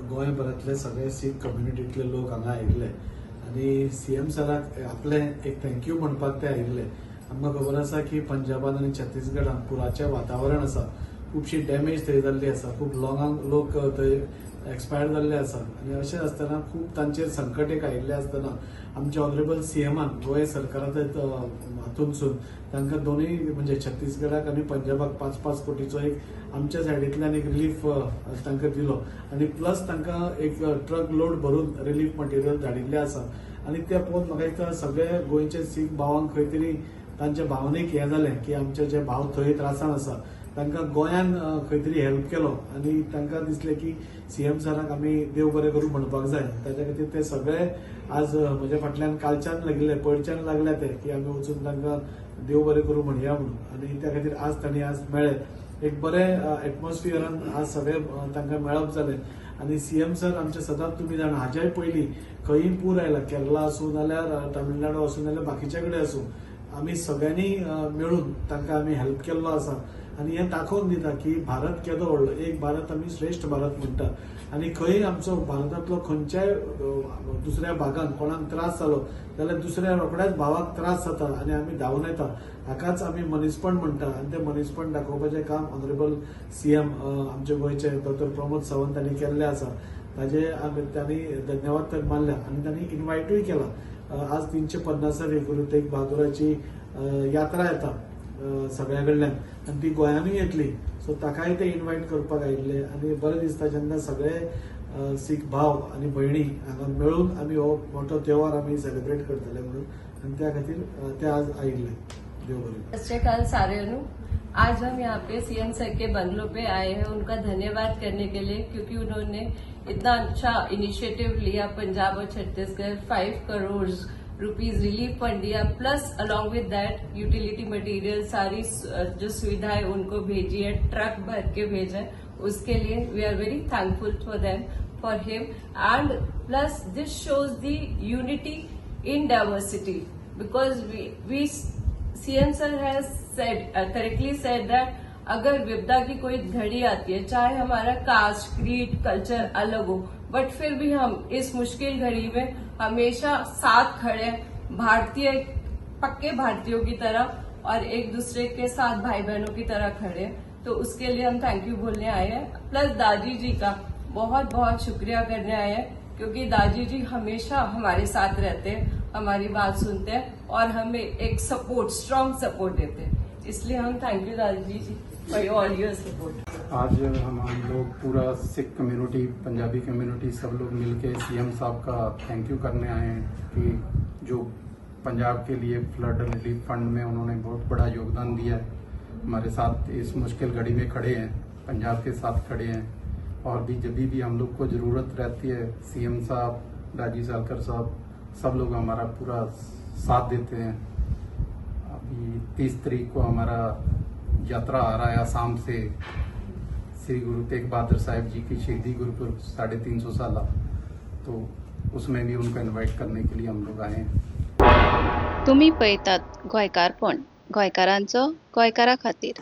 गोंयभरांतले सगळे सीख कम्युनिटींतले लोक हांगा आयिल्ले आनी सीएम सराक आपलें एक thank you म्हणपाक ते आयिल्ले. आमकां खबर आसा की पंजाबान आनी छत्तीसगडान पुराचें वातावरण आसा, खुबशी डॅमेज थंय जाल्ली आसा, खूब लोकांक लोक थंय एक्सपायर जाल्ले आसा आनी अशें आसतना खूब तांचेर संकट एक आयिल्लें आसतना आमच्या ऑनरेबल सीएमान गोंय सरकाराच्या हातूंतसून तांकां दोनूय म्हणजे छत्तीसगडाक आनी पंजाबाक 5-5 कोटीचो एक आमच्या सायडींतल्यान एक रिलीफ तांकां दिलो आनी प्लस तांकां एक ट्रक लोड भरून रिलीफ मटेरियल धाडिल्लें आसा. आनी तें पळोवन म्हाका दिसता सगळे गोंयचे सीख भावांक खंय तरी तांच्या भावनेक हें जालें की आमचे जे भाव थंय त्रासान आसा, तांकां गोंयान खंय तरी हेल्प केलो आनी तांकां दिसलें की सीएम सराक आमी देव बरें करूं म्हणपाक जाय. ताच्या खातीर ते सगळे आज म्हज्या फाटल्यान कालच्यान लागिल्ले, पयरच्यान लागल्या ते की आमी वचून तांकां देव बरें करूं म्हणया म्हणून. आनी त्या खातीर आज तांणी आज मेळ्ळे, एक बरें एटमॉस्फियरान आज सगळे तांकां मेळप जालें. आनी सीएम सर आमचे सदांच, तुमी जाणा, हाज्याय पयलीं खंयी पूर आयला, केरला आसूं नाल्यार तामिळनाडू आसूं नाल्यार बाकीच्या कडेन आसूं, आमी सगळ्यांनी मेळून तांकां आमी हेल्प केल्लो आसा. आनी हें दाखोवन दिता की भारत केदो व्हडलो, एक भारत आमी श्रेश्ठ भारत म्हणटा. आनी खंय आमचो भारतांतलो खंयच्याय दुसऱ्या भागान कोणाक त्रास जालो जाल्यार दुसऱ्या रोखड्याच भावाक त्रास जाता आनी आमी धांवून येता. हाकाच आमी मनीसपण म्हणटा. आनी तें मनीसपण दाखोवपाचें काम ऑनरेबल सीएम आमचे गोंयचे डॉक्टर प्रमोद सावंत हांणी केल्लें आसा. ताजे आमी तांणी धन्यवाद तर मानल्या आनी तांणी इन्वायटूय केला. आज 350वी गुरू तेग बहादुराची यात्रा येता सगळ्या कडल्यान आनी ती गोंयानूय येतली, सो ताकाय ते इन्वायट करपाक आयिल्ले. आनी बरें दिसता जेन्ना सगळे सीख भाव आनी भयणी हांगा मेळून आमी हो मोठो त्योहार आमी सेलिब्रेट करतले म्हणून. आनी त्या खातीर ते आज आयिल्ले. देव बरें करूं. सत श्री अकाल सारे नु. आज हम यहाँ पे सीएम सर के बंगलों पे आए हैं उनका धन्यवाद करने के लिए, क्योंकि उन्होंने इतना अच्छा इनिशिएटिव लिया, पंजाब और Chhattisgarh 5 crore rupees relief fund दिया, plus along with that utility material, सारी जो सुविधाएं उनको भेजी है, ट्रक भर के भेजा है. उसके लिए we are very thankful for them, for him. And plus this shows the unity in diversity, because we CM sir has said, correctly said that अगर विपदा की कोई घड़ी आती है, चाहे हमारा कास्ट, क्रीड, कल्चर अलग हो, बट फिर भी हम इस मुश्किल घड़ी में हमेशा साथ खड़े हैं, भारतीय, पक्के भारतीयों की तरह और एक दूसरे के साथ भाई बहनों की तरह खड़े हैं. तो उसके लिए हम thank you बोलने आए हैं. प्लस दाजी जी का बहुत बहुत शुक्रिया करने आए हैं, क्योंकि दाजी जी हमेशा हमारे साथ रहते हैं, हमारी बात सुनते हैं और हमें एक सपोर्ट, स्ट्रांग सपोर्ट देते हैं. इसलिए हम thank you दादी जी for all your support. आज हम लोग पूरा सिख कम्युनिटी, पंजाबी कम्युनिटी, सब लोग मिलके सीएम साहब का thank you करने आए हैं कि जो पंजाब के लिए फ्लड रिलीफ फंड में उन्होंने बहुत बड़ा योगदान दिया है. हमारे साथ इस मुश्किल घड़ी में खड़े हैं, पंजाब के साथ खड़े हैं. और भी जब भी हम लोग को ज़रूरत रहती है, सीएम साहब, दाजी सालकर साहब, सब लोग हमारा पूरा साथ देते हैं. अभी 30 तारीख को हमारा यात्रा आ रहा है आसाम से, श्री गुरु तेग बहादुर साहिब जी की शहीदी गुरुपुरब, 350 साल, तो उसमें भी उनको इनवाइट करने के लिए हम लोग आए हैं. तुमी पळयतात गोंयकारपण, गोंयकारांचो गोंयकारा खातीर.